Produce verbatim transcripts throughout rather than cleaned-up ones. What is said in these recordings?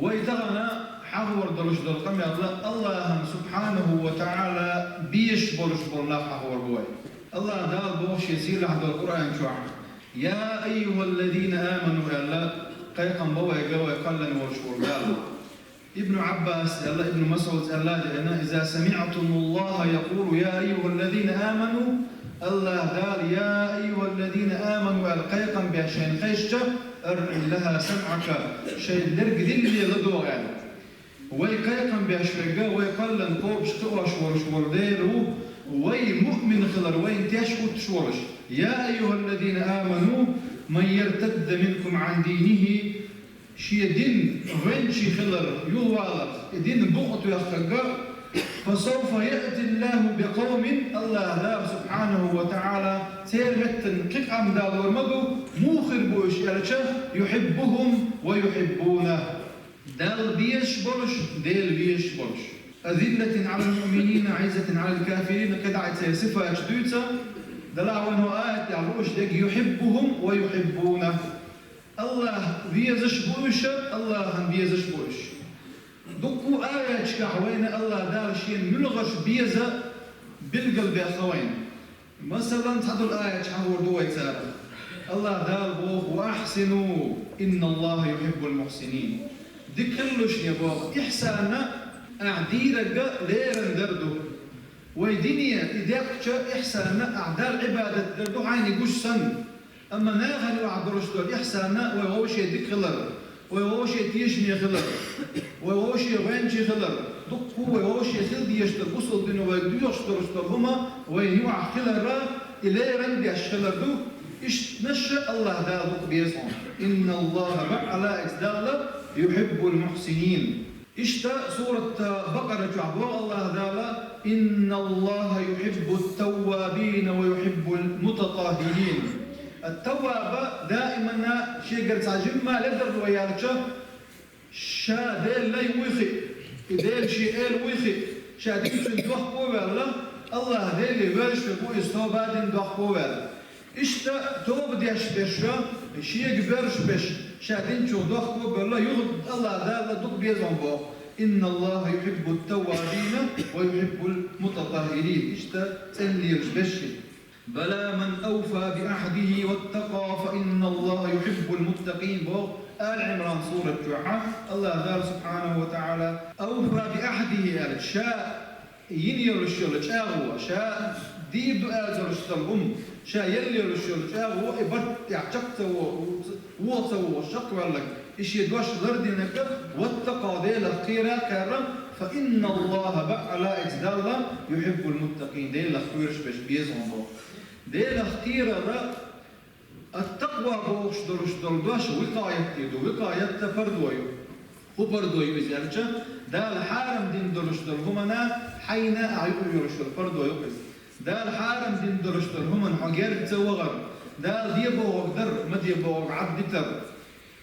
Вай тахана хьахор долуш долу къамел Аллахьан субхьанаху ва таӀала безаш болуш болу нах хьахор бу вай. Аллахь Дала боху шен сийлахь долу Къуръан чохь: «Я айюхаллазина аману», аьлла, кхайкхам бо вайга вай кхоьллина волуш волу Дала. Ибн Ӏаббас аьлла, Ибн Масъуд аьлла деана: «Иза самиътумуллаха якъулу: я айюхаллазина аману», Аллахь Дала: «Я айюхаллазина аману», аьлла, кхайкхам беш шайна хезча, «аръи лаха самъака», шайн лерг дилла ладогӀа аьлла. Вай кхайкхам беш верг вай кхоьллина кхобуш кхиош волуш волу Дела ву, вай муъмин хилар вайна теш хӀуттуш волуш. «Я айюхаллазина аману, ман яртадда минкум Ӏан динихи», шен дин гӀоьнчий хилар юхавалар, и дин букъ а тоьхнарг, «фасавфа яътиллаху бикъавмин», Аллахь Дала субхьанаху ва таӀала церан меттана кхин къам далор ма ду, муха хир бу уьш аьлча, «юхьиббухум ва юхьиббунах». Далла безаш болуш, Дела везаш болуш. «Азиллатин Ӏалал муъминина, Ӏиззатин Ӏалал кафирина», кхидӀа церан сифаташ дуьйцу, Дала вайна хӀокху аятехь лууш дерг: «юхьиббухум ва юхьиббунах». Аллахь везаш бу уьш, Аллахьан везаш бу уьш. Дуккха а аяташкахь вайна Аллахь Дала шена муьлхарш беза билгалбаьккхина вайна. Масалан, цхьадолу аяташ хьахор ду вай царах. Аллахь Дала боху: «Ва ахьсину, инналлаха юхьиббул мухьсинин». Дика хилалаш, боху, ихьсанна ахь дийрарг леррина дар ду. Вай дине и деккхача, ихьсанна ахь Далла Ӏибадат дар ду хьайна гуш санна. Амма нахана юкъахь долуш долу ихьсанна вай вовшийн дика хилар, вай вовшийн тешаме хилар, вай вовшийн гӀоьнчий хилар, дуккха а вай вовшийн хила дезаш долу бусалба дино вайга доьхуш долуш долу хӀума вайна юкъахь хиларна, и леррина деш хилар ду, иштанаш Аллахь Дала дукха беза хьуна. «Инналлаха», бакъ а лаьцна Далла, «юхьиббул мухьсинин». Иштта сурат Бакъара чохь боху Аллахь Дала: «Инналлаха юхьиббут таввабина ва юхьиббул мутатаххирин». Ат-тавваба даиманна шегара цхьа жимма ледарло яьлча, ша Делан лай вуй хиъ, и Дела шен эла вуй хиъ, ша динчун дохко а ваьлла, Аллахь Деле воьллуш верг ву иза, тоба а дина, дохко а ваьлла. Иштта тоба деш берш, шега боьрша берш, ша динчух дохко а бевлла, юха Аллахь Дала дукха беза хьуна боху: «Инналлаха юхьиббут таввабина ва юхьиббул мутатаххирин». Иштта цӀена лелаш берш. «Бала ман авфа би ахьдихи ваттакъа, фа инналлаха юхьиббул муттакъин», боху Ала Ӏимран сурат чохь Аллахь Дала субхьанаху ва таӀала. «Авфа би ахьдихи», аьлла, ша йина йолуш йолу чӀагӀо, ша дийр ду аьлла долуш долу хӀума, ша елла йолуш йолу чӀагӀо, и барт тӀехь чекх ца во, вон ца вогӀуш чекхваьлларг, и шен дош лардинарг, «ваттакъа», Делах кхера а кхаьрра, «фа инналлаха», бакъ а лаьцна Далла, «юхьиббул муттакъин», Делах кхоьруш берш беза хьуна боху. Делах кхерар Ат-такъва бохуш долуш долу дош викъаят ду, викъаят пардо ю. ХӀун пардо ю иза аьлча, Дала хьарам дина долуш долу хӀуманна хьайна а юкъа йолуш йолу пардо ю иза. Дала хьарам дина долуш долу хӀуманна хьо герга ца вахар, Дала де бохург дар, ма де бохург Ӏад дитар.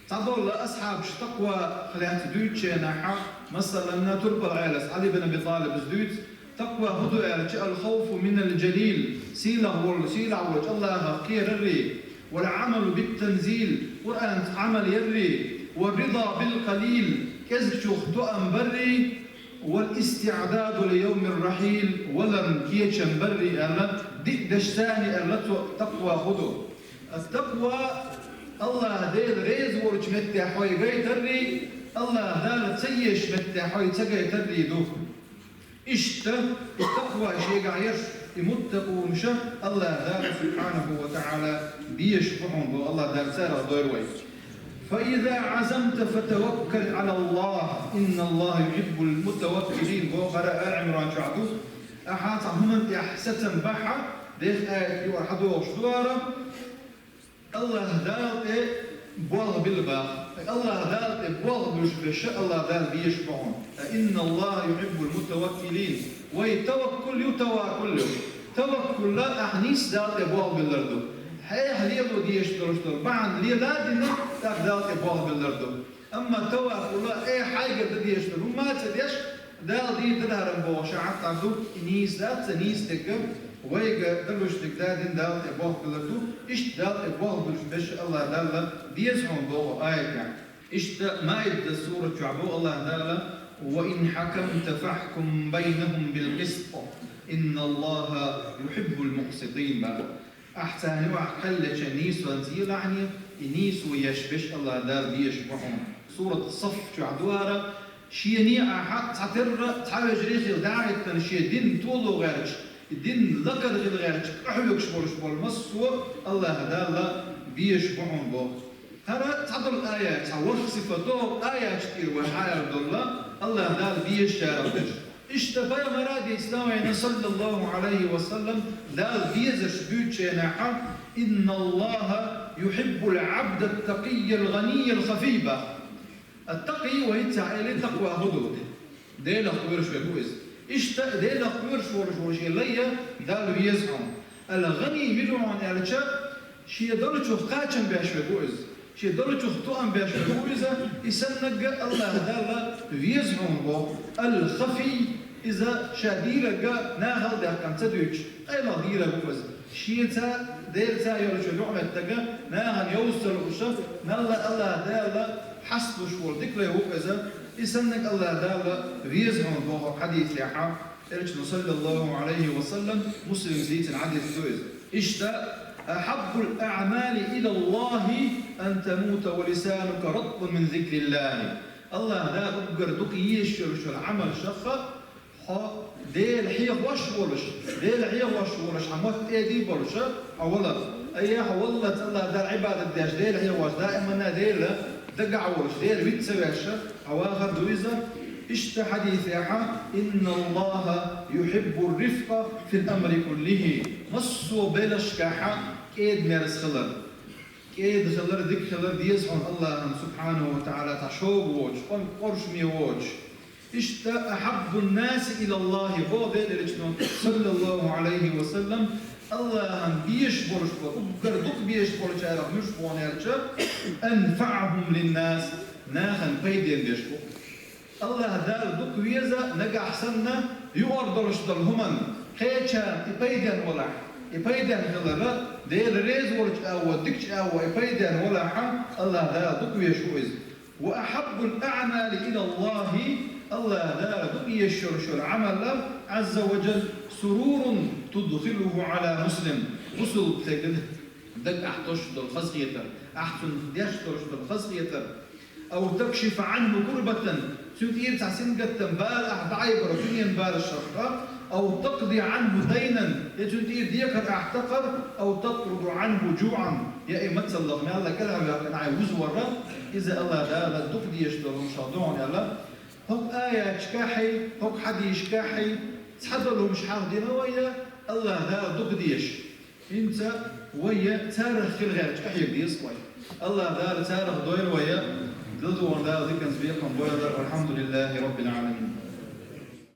Цхьаболу асхьабаш такъвах лаьцна дуьйцучу хенахь, масалан, Турпал Ӏелас Ӏали бин Аби ТӀалибас дуьйцу, такъва хӀун ду аьлча, «ал-хавфу минал жалил», сийлахь волу, сийлахь волчу Аллахах кхераррий, «вал-Ӏамалу бит-танзил», Къуръанца Ӏамал яррий, «ва рида бил-къалил», кӀезгачух тоам баррий, «вал-истиъдаду ли-явмир-рахьил», валарна кечам баррий аьлла, диъ дешца аьлла цо, такъва хӀун ду. Ат-такъва, Аллахь Дела реза волчу метте хьо гайтаррий, Аллахь Дала ца езачу метте хьо ца гайтаррий ду. Иштта, и такъва шегахь ерш, и муттакъунаш Аллахь Дала субхьанаху ва таӀала безаш бу хьуна боху, Аллахь Дала царах дойла вай. «Фа иза Ӏазамта фатаваккал Ӏалаллахь, инналлаха юхьиббул мутаваккилин», боху хӀара Ала Ӏимран чохь ду. Ахьа цхьа хӀуманна тӀехь сацам бахь, дехьа аят юкъара хьадогӀуш ду ара. Аллахь Дала тӀе болх билла боху. Аллахь Дала тӀе болх буьлуш берш Аллахь Дала безаш бу хьуна. «Инналлаха юхьиббул мутаваккилин». Вай таваккул ю, таваккул ю. Таваккул ахь нийса Дала тӀе болх биллар ду. Хьо лело дезаш долуш долу бахьана лела а дина, тӀаккха Дала тӀе болх биллар ду. Амма таваккул, э, хьайгара дан дезаш долу хӀума а ца деш, Дала дийр дан даран бохуш Ӏад ду, и нийса дац, ца нийса дерг, вайга далуш дерг да дина Дала тӀе болх билар ду, иштта Дала тӀе болх билуш берш Аллахь Дала беза хьуна боху аятехь. Иштта Маида сурат чу боху АллахӀа Дала: «وإن حكمت فاحكم بينهم بالقسط إن الله يحب المقسطين», боху. Ахь царна юкъахь кхеллача нийсонца елахьане, и нийсо еш берш АллахӀа Дала безаш бу хьуна. Сурат Сафф чохь ду хӀара, шена ахьа цхьатерра цхьа вежарий хилла дӀахӀиттина шен дин толо гӀерташ, и дин лакхара хила гӀерташ, къахьоьгуш болуш болу массо а АллахӀа Дала безаш бу хьуна боху. ХӀара цхьадолу аят, цхьа ворхӀ сифат догӀу аяташ тӀера вай хьаьрдолла, АллахӀа Дала безачарах дерш. Иштта пайхамара дийцина вайна, саллаллаху Ӏалайхи ва саллам, Дала безарш буьйцу шайнахьа: «إن الله يحب العبد التقي الغني الخفي», боху. Ат-такъий вай хӀинца элира такъва хӀун ду? Делах кхоьруш верг ву иза. Иштта Делах кхоьруш волуш волу шен лай Дала веза хьуна. Ал-гӀаний мила ву хьуна аьлча, шен долчух кхачам беш верг ву иза. Шен долчух тоам беш верг ву иза. И саннарг а АллахӀа Дала веза хьуна боху. Ал-хафий, иза ша дийрарг а нахала даьккхина ца дуьйцуш, къайлаха дийрарг ву иза. Шеца, Делаца йолчу ниӀматага нахана йовза ца лууш, мелла АллахӀа Дала хьасталуш волу дика лай ву иза. И саннарг АллахӀа Дала веза хьуна боху хьадисехьа. Элчано, саллаллаху Ӏалайхи ва саллам, Муслимас дийцина хьадис ду иза. Иштта: «أحب الأعمال إلى الله أن تموت ولسانك رطبا من ذكر الله». АллахӀа Дала уггар дукха езаш йолуш йолу Ӏамалшах хьо Дела хьехош волуш, Дела хьехош волуш хьан мотт тӀедий болуш хьан валар. Айя, хьо валлалц АллахӀа Дала Ӏибадат деш, Дела хьехош, даиманна Дела дагахь волуш, Дела виц ца веш хьан вахар ду иза. Иштта хьадисехьа: «إن الله يحب الرفق في الأمر كله». Массо а белашкахьа кӀеда-мерза хилар. КӀеда хилар, дика хилар деза хьуна АллахӀан, субхьанаху ва таӀала, цхьа шога воцуш, къон-, къоршаме воцуш. Иштта: «أحب الناس إلى الله», боху Делан Элчано, саллаллаху Ӏалайхи ва саллам, АллахӀан безаш болуш бу, уггар дукха безаш болчарах муьлш бу аьлча, «أنفعهم للناس», нахана пайден беш бу. АллахӀа Дала дукха веза, нагахь санна юкъара долуш долу хӀуманна кхечарна и пайден валахь, и пайден хиларна, Дела реза волчу агӀор, дикачу агӀор и пайден валахьа, АллахӀа Дала дукха везаш ву иза. «وأحب الأعمال إلى الله», АллахӀа Дала дукха езаш йолуш йолу Ӏамал, Ӏазза ва Джалла, «سرور تدخله على مسلم», бусулба стеган дагахь тосуш долу хазахетар, ахь цунна деш долуш долу хазахетар. «أو تكشف عنه كربة», цуьнан тӀера цхьа сингаттам, бала ахь дӀаайбар, дуьненан бала шарра, «أو تقضي عنه دينا», я цуьнан тӀера декхар ахь такхар, «أو تطرد عنه جوعا», я и мацаллах мелла кӀелхьарваьккхина ахь вузавар, иза АллахӀа Дала дукха дезаш долу хӀума ду хьуна аьлла. ХӀокху аяташкахьий, хӀокху хьадисашкахьий цхьадолу хӀумаш хьахдина вай, АллахӀа Дала дукха дезаш. ХӀинца вай царах хила гӀерташ къахьега деза вай. АллахӀа Дала царах дойла вай, Делан Дала диканца бекхам бойла. Валхьамдулиллахи Раббил Ӏаламин.